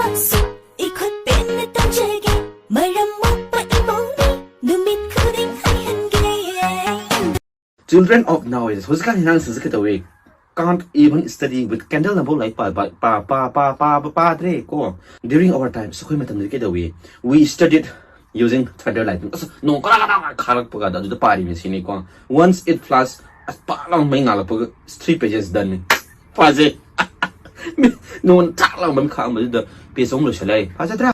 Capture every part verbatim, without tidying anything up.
ꯄꯥꯝꯁꯨ ꯏꯈꯨꯠ ꯄꯦꯟꯅ ꯇꯧꯖꯒꯦ꯫ ꯃꯔꯝ ꯃꯣꯛꯄ ꯏꯃꯧꯅꯤ, ꯅꯨꯃꯤꯠ ꯈꯨꯗꯤꯡ ꯍꯥꯏꯍꯟꯒꯦ꯫ Children of nowadays, ꯍꯧꯖꯤꯛꯀꯥꯟ ꯑꯉꯥꯡꯁꯤꯡꯁꯦ ꯀꯩꯗꯧꯏ? Can't even study with candle ꯅꯐꯥꯎ ꯂꯥꯏꯔꯤꯛ ꯄꯥ- ꯄꯥ- ꯄꯥ- ꯄꯥ- ꯄꯥ- ꯄꯥ- ꯄꯥꯗ꯭ꯔꯦ ꯀꯣ꯫ During our times, ꯑꯩꯈꯣꯏ ꯃꯇꯝꯗꯗꯤ ꯀꯩꯗꯧꯏ? We studied using thunder lightning. ꯑꯁ, ꯅꯣꯡ ꯀꯔꯥ ꯀꯔꯥ ꯈꯥꯔꯛꯄ ꯀꯥꯟꯗ ꯑꯗꯨꯗ ꯄꯥꯔꯤꯕꯅꯤ ꯁꯤꯅꯤꯀꯣ꯫ Once it flashed, ꯑꯁ, ꯄꯥꯛ ꯂꯥꯎ ꯃꯩ ꯉꯥꯜꯂꯛꯄꯒ three pages done ꯅꯤ꯫ ꯄꯥꯖꯩ꯫ ꯅꯣꯡ ꯊꯥꯛ ꯂꯥꯎ ꯃꯩ ꯈꯥꯛꯑꯝꯕꯗꯨꯗ page ꯑꯍꯨꯝ ꯂꯣꯏꯁꯤꯜꯂꯦ꯫ ꯐꯖꯗ꯭ꯔꯥ?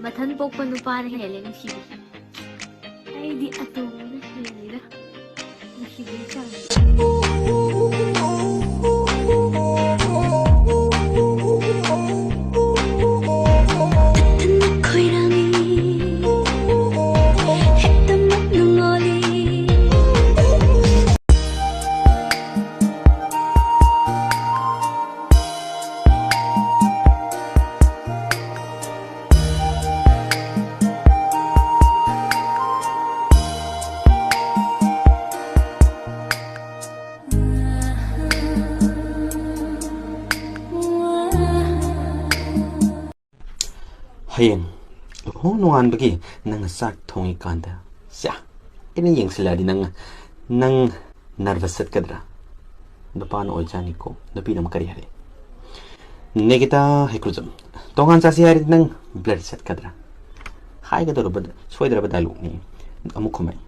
ꯃꯊꯟ ꯄꯣꯛꯄ ꯅꯨꯄꯥꯅ ꯍꯦꯜꯂꯦ ꯅꯨꯡꯁꯤꯕꯁꯦ꯫ ꯑꯩꯗꯤ ꯑꯇꯣꯝꯕꯅ ꯍꯦꯜꯂꯤꯗ ꯅꯨꯡꯁꯤꯕꯒꯤ ꯆꯥꯡ꯫ ꯈꯣꯏꯔꯥꯡꯏ, ꯍꯦꯛꯇꯃꯛ ꯅꯨꯡꯉꯣꯜꯂꯤ꯫ ꯍꯌꯦꯡ ꯍꯣ ꯅꯣꯡꯉꯥꯟꯕꯒꯤ ꯅꯪꯅ ꯆꯥꯛ ꯊꯣꯡꯉꯤꯀꯥꯟꯗ, ꯁ꯭ꯌꯥ, ꯑꯩꯅ ꯌꯦꯡꯁꯤꯜꯂꯛꯑꯗꯤ ꯅꯪ, ꯅꯪ nervous ꯆꯠꯀꯗ꯭ꯔꯥ? ꯅꯨꯄꯥꯅ ꯑꯣꯏꯖꯥꯠꯅꯤꯀꯣ, ꯅꯨꯄꯤꯅ ꯑꯃꯨꯛ ꯀꯔꯤ ꯍꯥꯏꯔꯛꯏ? ꯅꯤꯀꯤꯇꯥ ꯍꯩꯀ꯭ꯔꯨꯖꯝ, ꯇꯣꯉꯥꯟ ꯆꯥꯁꯤ ꯍꯥꯏꯔꯗꯤ ꯅꯪ blur ꯆꯠꯀꯗ꯭ꯔꯥ? ꯍꯥꯏꯒꯗꯧꯔꯕ ꯁꯣꯏꯗ꯭ꯔꯕ dialogue ꯅꯤ꯫ ꯑꯃꯨꯛ ꯈꯨꯝꯃꯛꯏ꯫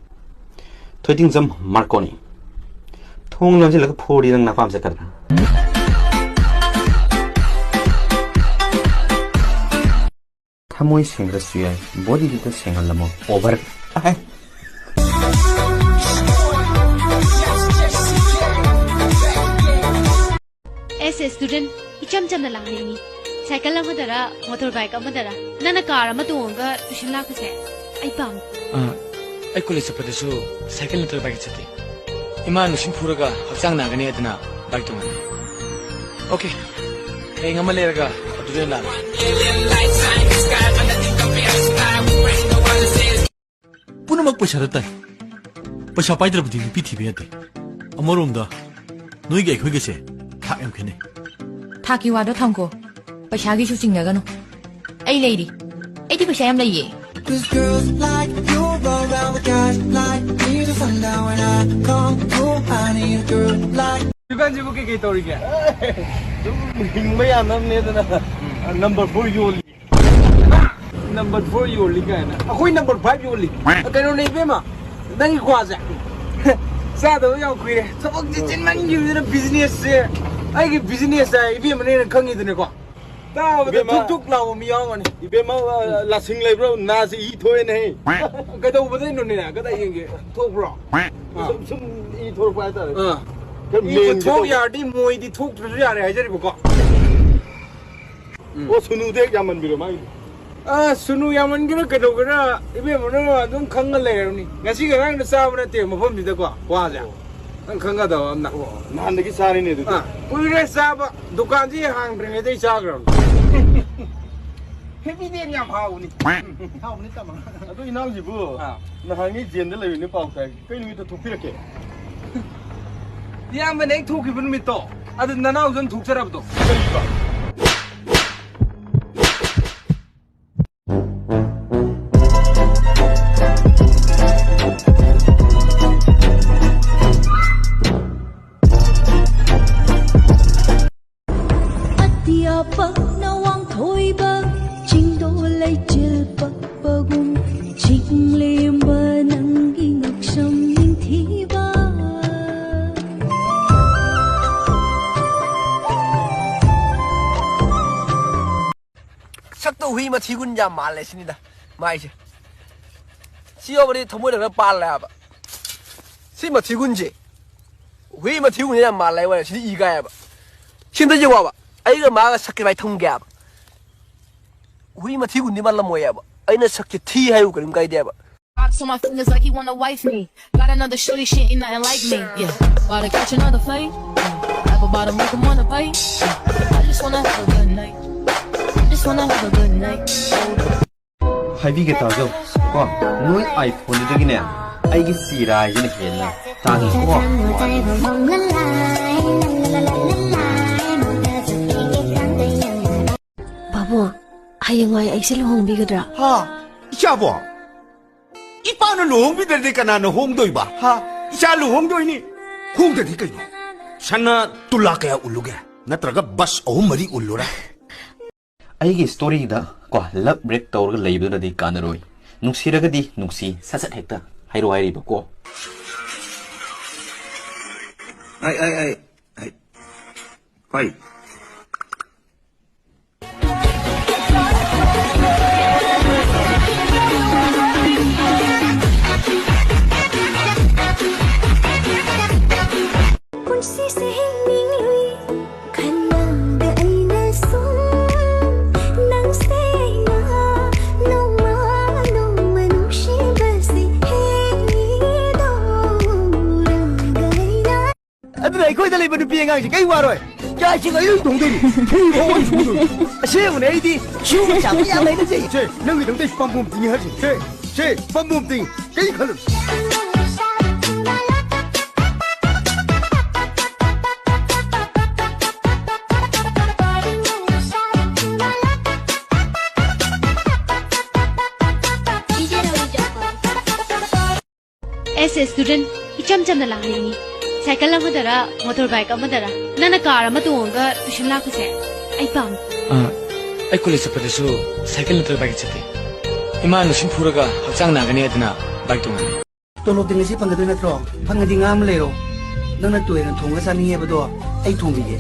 ꯊꯣꯏꯇꯤꯡꯖꯝ ꯃꯥꯔꯀꯣꯅꯤ, ꯊꯣꯡ ꯂꯣꯟꯁꯤꯜꯂꯒ ꯐꯨꯔꯗꯤ ꯅꯪ ꯅꯄꯥꯝ ꯆꯠꯀꯗ꯭ꯔꯥ? ꯊꯃꯣꯏ ꯁꯦꯡꯗ꯭ꯔꯁꯨ ꯌꯥꯏ, body ꯗꯨꯗ ꯁꯦꯡꯍꯜꯂꯝꯃꯣ꯫ Over꯫ ꯑꯦꯁ ꯑꯦ student, ꯏꯆꯝ ꯆꯝꯅ ꯂꯥꯛꯅꯤꯡꯉꯤ꯫ ꯁꯥꯏꯀꯜ ꯑꯃꯗꯔ, ꯃꯣꯇꯣꯔ ꯕꯥꯏꯛ ꯑꯃꯗꯔ꯫ ꯅꯪꯅ ꯀꯥꯔ ꯑꯃ ꯇꯣꯡꯉꯒ tuition ꯂꯥꯛꯄꯁꯦ ꯑꯩ ꯄꯥꯝꯗꯦ꯫ ꯑꯥ, ꯑꯩ ꯀꯣꯂꯦꯖ ꯆꯠꯄꯗꯁꯨ ꯁꯥꯏꯀꯜ ꯅꯠꯇ꯭ꯔꯒ ꯕꯥꯏꯛ ꯆꯠꯇꯦ꯫ ꯏꯃꯥ ꯅꯨꯡꯁꯤꯠ ꯐꯨꯔꯒ ꯍꯛꯆꯥꯡ ꯅꯥꯒꯅꯤ ꯍꯥꯏꯗꯅ ꯗꯥꯏꯠ ꯇꯧꯍꯟꯕꯅꯤ꯫ ꯑꯣꯀꯦ, ꯍꯌꯦꯡ ꯑꯃ ꯂꯩꯔꯒ ꯑꯗꯨꯗ ꯑꯣꯏꯅ ꯂꯥꯛꯑꯒꯦ꯫ ꯄꯨꯝꯅꯃꯛ ꯄꯩꯁꯥꯗ ꯇꯥꯏ꯫ ꯄꯩꯁꯥ ꯄꯥꯏꯗ꯭ꯔꯕꯗꯤ ꯅꯨꯄꯤ ꯊꯤꯕ ꯌꯥꯗꯦ꯫ ꯑꯃꯔꯣꯝꯗ ꯅꯣꯏꯒ ꯑꯩꯈꯣꯏꯒꯁꯦ ꯊꯥꯛ ꯌꯥꯝ ꯈꯦꯠꯅꯩ꯫ ꯊꯥꯛꯀꯤ ꯋꯥꯗꯣ ꯊꯝꯈꯣ꯫ ꯄꯩꯁꯥꯒꯤꯁꯨ ꯆꯤꯡꯅꯒꯅꯨ꯫ ꯑꯩ ꯂꯩꯔꯤ꯫ ꯑꯩꯗꯤ ꯄꯩꯁꯥ ꯌꯥꯝ ꯂꯩꯌꯦ꯫ Cause girls like you run around with guys like me till sundown when I come through. I need a girl like ꯍꯧꯖꯤꯛꯀꯥꯟꯁꯤꯕꯨ ꯀꯩꯀꯩ ꯇꯧꯔꯤꯒꯦ? ꯁꯨꯝ ꯍꯤꯡꯕ ꯌꯥꯅꯕꯅꯦꯗꯅ ꯅꯝꯕꯔ ꯐꯣꯔ ꯌꯣꯜꯂꯤ꯫ ꯅꯝꯕꯔ ꯐꯣꯔ ꯌꯣꯜꯂꯤ ꯀꯥꯏꯅ꯫ ꯑꯩꯈꯣꯏ ꯅꯝꯕꯔ ꯐꯥꯏꯚ ꯌꯣꯜꯂꯤ꯫ ꯀꯩꯅꯣꯅꯦ ꯏꯕꯦꯝꯃ, ꯅꯪꯒꯤ ꯀ꯭ꯋꯥꯁꯦ ꯆꯥꯗꯕ ꯌꯥꯝ ꯀꯨꯏꯔꯦ꯫ ꯊꯕꯛꯁꯦ ꯆꯤꯟꯃꯟꯈꯤꯕꯗꯨꯅ ꯕꯤꯖꯤꯅꯦꯁꯁꯦ, ꯑꯩꯒꯤ ꯕꯤꯖꯤꯅꯦꯁ ꯍꯥꯏ ꯏꯕꯦꯝꯃꯅ ꯍꯦꯟꯅ ꯈꯪꯉꯤꯗꯅꯀꯣ꯫ ꯇꯥꯕꯗ ꯏꯕꯦꯝꯃ꯫ ꯊꯨꯛ ꯊꯨꯛ ꯂꯥꯎꯕ ꯃꯤ ꯌꯥꯎꯔꯝꯒꯅꯤ꯫ ꯏꯕꯦꯝꯃ, ꯂꯥꯁꯤꯡ ꯂꯩꯕ꯭ꯔꯣ? ꯅꯥꯁꯦ ꯏ ꯊꯣꯛꯑꯦꯅꯦ꯫ ꯀꯩꯗꯧꯕꯗꯩꯅꯣꯅꯦ? ꯀꯗꯥꯏ ꯌꯦꯡꯒꯦ? ꯊꯣꯛꯄ꯭ꯔꯣ? ꯑꯥ꯫ ꯁꯨꯝ, ꯁꯨꯝ ꯏ ꯊꯣꯛꯂꯛꯄ ꯍꯥꯏꯇꯥꯔꯦ꯫ ꯑꯥ꯫ ꯈꯔ ꯏ ꯃꯦꯟꯒꯦ ꯊꯣꯛ ꯇꯧꯕ꯫ ꯌꯥꯔꯗꯤ ꯃꯣꯏꯗꯤ ꯊꯣꯛꯇ꯭ꯔꯁꯨ ꯌꯥꯔꯦ ꯍꯥꯏꯖꯔꯤꯕꯀꯣ꯫ ꯎꯝ꯫ ꯑꯣ, ꯁꯨꯅꯨꯗꯤ ꯍꯦꯛ ꯌꯥꯝꯃꯟꯕꯤꯔꯣ ꯃꯥꯒꯤꯗꯤ꯫ ꯑꯥ, ꯁꯨꯅꯨ ꯌꯥꯝꯃꯟꯒꯦꯔꯥ ꯀꯩꯗꯧꯒꯦꯔꯥ ꯏꯕꯦꯝꯃꯅ ꯑꯗꯨꯝ ꯈꯪꯉ ꯂꯩꯔꯕꯅꯤ꯫ ꯉꯁꯤ ꯉꯔꯥꯡꯗ ꯆꯥꯕ ꯅꯠꯇꯦ ꯃꯐꯝꯁꯤꯗꯀꯣ ꯋꯥꯁꯦ꯫ ꯑꯣ꯫ ꯅꯪ ꯈꯪꯒꯗꯕ ꯑꯃꯅ꯫ ꯑꯣ, ꯅꯍꯥꯟꯗꯒꯤ ꯆꯥꯔꯤꯅꯦ ꯑꯗꯨꯗꯤ꯫ ꯑꯥ, ꯀꯨꯏꯔꯦ ꯆꯥꯕ꯫ ꯗꯨꯀꯥꯟꯁꯤ ꯍꯥꯡꯗ꯭ꯔꯤꯉꯩꯗꯩ ꯆꯥꯈ꯭ꯔꯕꯅꯤ꯫ ꯍꯦꯄꯤ ꯗꯦꯟ ꯌꯥꯝ ꯍꯥꯎꯕꯅꯤ꯫ ꯍꯥꯎꯕꯅꯤ ꯇꯥꯃꯣ꯫ ꯑꯗꯣ ꯏꯅꯥꯎꯁꯤꯕꯨ ꯑꯥ꯫ ꯅꯍꯥꯟꯒꯤ ꯖꯦꯟꯗ ꯂꯩꯔꯨꯅꯤ ꯄꯥꯎ ꯇꯥꯏ꯫ ꯀꯩ ꯅꯨꯃꯤꯠꯇ ꯊꯣꯛꯄꯤꯔꯛꯀꯦ? ꯏꯌꯥꯝꯕꯅ ꯍꯦꯛ ꯊꯣꯛꯈꯤꯕ ꯅꯨꯃꯤꯠꯇꯣ, ꯑꯗꯨ ꯅꯅꯥꯎꯁꯨ ꯑꯗꯨꯝ ꯊꯣꯛꯆꯔꯕꯗꯣ꯫ ꯀꯔꯤꯕ? ꯑꯇꯤꯌꯥ ꯄꯛꯅ ꯋꯥꯡꯊꯣꯏꯕ, ꯆꯤꯡꯗꯣꯜ ꯂꯩꯆꯤꯜ ꯄꯛꯄꯒꯨꯝ, ꯆꯤꯡꯂꯦꯝꯕ ꯅꯪꯒꯤ ꯉꯛꯁꯝ ꯅꯤꯡꯊꯤꯕ꯫ ꯁꯛꯇꯣ ꯍꯨꯏ ꯃꯊꯤꯒꯨꯟ ꯌꯥꯝ ꯃꯥꯜꯂꯦ ꯁꯤꯅꯤꯗ ꯃꯥꯏꯁꯦ꯫ ꯁꯤ ꯌꯧꯕꯗꯤ ꯊꯃꯣꯏꯗ ꯈꯔ ꯄꯥꯜꯂꯦ ꯍꯥꯏꯕ꯫ ꯁꯤ ꯃꯊꯤꯒꯨꯟꯁꯦ ꯍꯨꯏ ꯃꯊꯤꯒꯨꯟꯁꯦ ꯌꯥꯝ ꯃꯥꯜꯂꯦ ꯍꯥꯏꯕ ꯋꯥꯅꯤ꯫ ꯁꯤꯗꯤ ꯏ ꯀꯥꯏ ꯍꯥꯏꯕ꯫ ꯁꯤꯝꯇ ꯌꯦꯡꯉꯣꯕ꯫ ꯑꯩꯒ ꯃꯥꯒ ꯁꯛꯀꯦ ꯚꯥꯏ ꯊꯝꯒꯦ ꯍꯥꯏꯕ꯫ ꯍꯨꯏ ꯃꯊꯤꯒꯨꯟꯗꯤ ꯃꯥꯜꯂꯝꯃꯣꯏ ꯍꯥꯏꯕ꯫ ꯑꯩꯅ ꯁꯛꯁꯦ ꯊꯤ ꯍꯥꯏꯌꯨ ꯀꯔꯤꯝ ꯀꯥꯏꯗꯦ ꯍꯥꯏꯕ꯫ Locks on my fingers like he wanna wife me. Got another shorty, she ain't nothing like me. Yeah, about to catch another fight. Yeah. Apple bottom, make him wanna bite. Yeah. I just wanna have a good night. I just wanna have a good night. ꯍꯥꯏꯕꯤꯒꯦ ꯇꯥꯖꯧ ꯀꯣ, ꯅꯣꯏ iPhone-ꯗꯨꯗꯒꯤꯅꯦ ꯑꯩꯒꯤ ꯆꯤꯔꯥꯏꯁꯤꯅ ꯍꯦꯟꯅ ꯇꯥꯡꯉꯤꯀꯣ꯫ ꯕꯥꯕꯨ, ꯍꯌꯦꯡꯋꯥꯏ ꯑꯩꯁꯦ ꯂꯨꯍꯣꯡꯕꯤꯒꯗ꯭ꯔꯥ? ꯍꯥ? ꯏꯆꯥꯕꯣ? ꯏꯄꯥꯅ ꯂꯨꯍꯣꯡꯕꯤꯗ꯭ꯔꯗꯤ ꯀꯅꯥꯅ ꯍꯣꯡꯗꯣꯏꯕ? ꯍꯥ? ꯏꯆꯥ ꯂꯨꯍꯣꯡꯗꯣꯏꯅꯤ꯫ ꯍꯣꯡꯗ꯭ꯔꯗꯤ ꯀꯩꯅꯣ? ꯁꯅꯥ ꯇꯨꯂꯥ ꯀꯌꯥ ꯎꯜꯂꯨꯒꯦ? ꯅꯠꯇ꯭ꯔꯒ ꯕꯁ ꯑꯍꯨꯝ ꯃꯔꯤ ꯎꯜꯂꯨꯔꯥ? ꯑꯩꯒꯤ story-ꯗ ꯀꯣ, love break ꯇꯧꯔꯒ ꯂꯩꯕꯗꯨꯅꯗꯤ ꯀꯥꯟꯅꯔꯣꯏ꯫ ꯅꯨꯡꯁꯤꯔꯒꯗꯤ ꯅꯨꯡꯁꯤ, ꯁꯠ ꯁꯠ ꯍꯦꯛꯇ ꯍꯥꯏꯔꯣ ꯍꯥꯏꯔꯤꯕꯀꯣ꯫ ꯑꯩ, ꯑꯩ, ꯑꯩ, ꯑꯩ, ꯍꯣꯏ꯫ ꯄꯨꯟꯁꯤꯁꯦ ꯍꯤꯡꯅꯤꯡꯂꯨꯏ ꯈꯟꯕꯗ ꯑꯩꯅ ꯁꯨꯝ ꯅꯪꯁꯦ ꯑꯩꯅ ꯅꯣꯡꯃ ꯅꯣꯡꯃ ꯅꯨꯡꯁꯤꯕꯁꯤ ꯍꯦꯟꯗꯣꯛꯂꯒ ꯑꯩꯅ ꯑꯗꯨꯅ ꯑꯩꯈꯣꯏꯗ ꯂꯩꯕ ꯅꯨꯄꯤ ꯑꯉꯥꯡꯁꯤ ꯀꯩ ꯋꯥꯔꯣꯏ? ꯆꯥꯛ ꯏꯁꯤꯡ ꯑꯩ ꯂꯣꯏ ꯊꯣꯡꯗꯣꯏꯅꯤ꯫ ꯐꯤ ꯐꯥꯎ ꯑꯩ ꯁꯨꯗꯣꯏꯅꯤ꯫ ꯑꯁꯦꯡꯕꯅꯦ, ꯑꯩꯗꯤ ꯁꯨꯕ ꯆꯥꯕ ꯌꯥꯝ ꯍꯩꯅꯖꯩ꯫ ꯁꯦ, ꯅꯪꯒꯤꯗꯃꯛꯇ ꯑꯩ ꯄꯥꯝꯕꯣꯝ ꯇꯤꯡꯉꯦ ꯍꯥꯏꯔꯤꯁꯤꯅꯤ꯫ ꯁꯦ, ꯁꯦ, ꯄꯥꯝꯕꯣꯝ ꯇꯤꯡꯉꯦ꯫ ꯀꯩꯝ ꯈꯜꯂꯨꯅꯨ꯫ As a student, ꯏꯆꯝ ꯆꯝꯅ ꯂꯥꯛꯅꯤꯡꯉꯤ꯫ ꯁꯥꯏꯀꯜ ꯑꯃꯗꯔ, ꯃꯣꯇꯣꯔ ꯕꯥꯏꯛ ꯑꯃꯗꯔ꯫ ꯅꯪꯅ ꯀꯥꯔ ꯑꯃ ꯇꯣꯡꯉꯒ ꯇ꯭ꯌꯨꯁꯟ ꯂꯥꯛꯄꯁꯦ ꯑꯩ ꯄꯥꯝꯃꯤ꯫ ꯑꯥ, ꯑꯩ ꯀꯣꯂꯦꯖ ꯆꯠꯄꯗꯁꯨ ꯁꯥꯏꯀꯜ ꯅꯠꯇ꯭ꯔꯒ ꯕꯥꯏꯛ ꯆꯠꯇꯦ꯫ ꯏꯃꯥꯅ ꯁꯨꯝ ꯐꯨꯔꯒ ꯍꯛꯆꯥꯡ ꯅꯥꯒꯅꯤ ꯍꯥꯏꯗꯅ ꯕꯥꯏꯛ ꯇꯣꯡꯍꯜꯂꯤ꯫ ꯇꯣꯂꯣꯞꯇꯤ ꯉꯁꯤ ꯐꯪꯒꯗꯣꯏ ꯅꯠꯇ꯭ꯔꯣ? ꯐꯪꯉꯗꯤ ꯉꯥ ꯑꯃ ꯂꯩꯔꯣ꯫ ꯅꯪꯅ ꯇꯣꯏꯅ ꯊꯣꯡꯉꯒ ꯆꯥꯅꯤꯡꯉꯦ ꯍꯥꯏꯕꯗꯣ ꯑꯩ ꯊꯣꯡꯕꯤꯒꯦ꯫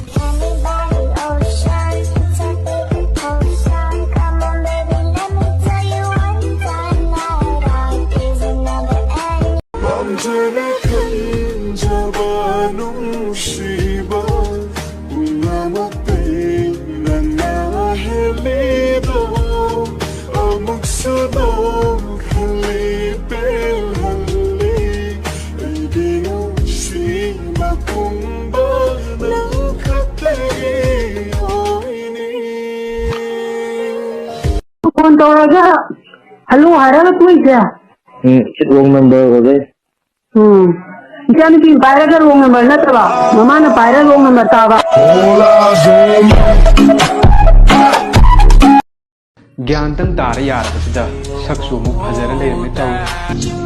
ꯄꯥꯝꯖꯅ ꯈꯟꯖꯕ ꯅꯨꯡꯁꯤꯕ ꯄꯨꯝꯅꯃꯛꯇꯤ ꯅꯪꯅ ꯍꯦꯜꯂꯤꯗꯣ꯫ ꯑꯃꯨꯛꯁꯨ ꯅꯣꯛꯍꯜꯂꯤ꯫ ꯇꯧꯔꯒ ꯍꯜꯂꯣ ꯍꯥꯏꯔꯒ ꯇꯣꯛꯏꯁꯦ꯫ ꯎꯝ, ꯁꯤꯠ ꯔꯣꯡ ꯅꯝꯕꯔ ꯑꯣꯏꯔꯦ꯫ ꯎꯝ꯫ ꯏꯆꯥꯅꯨꯄꯤ ꯄꯥꯏꯔꯒ ꯔꯣꯡ ꯅꯝꯕꯔ ꯅꯠꯇꯕ, ꯃꯃꯥꯅ ꯄꯥꯏꯔꯒ ꯔꯣꯡ ꯅꯝꯕꯔ ꯇꯥꯕ꯫ ꯒ꯭ꯌꯥꯟꯇꯪ ꯇꯥꯔ ꯌꯥꯔꯕꯁꯤꯗ ꯁꯛꯁꯨ ꯑꯃꯨꯛ ꯐꯖꯔ ꯂꯩꯔꯝꯃꯦ ꯇꯧꯔꯤ꯫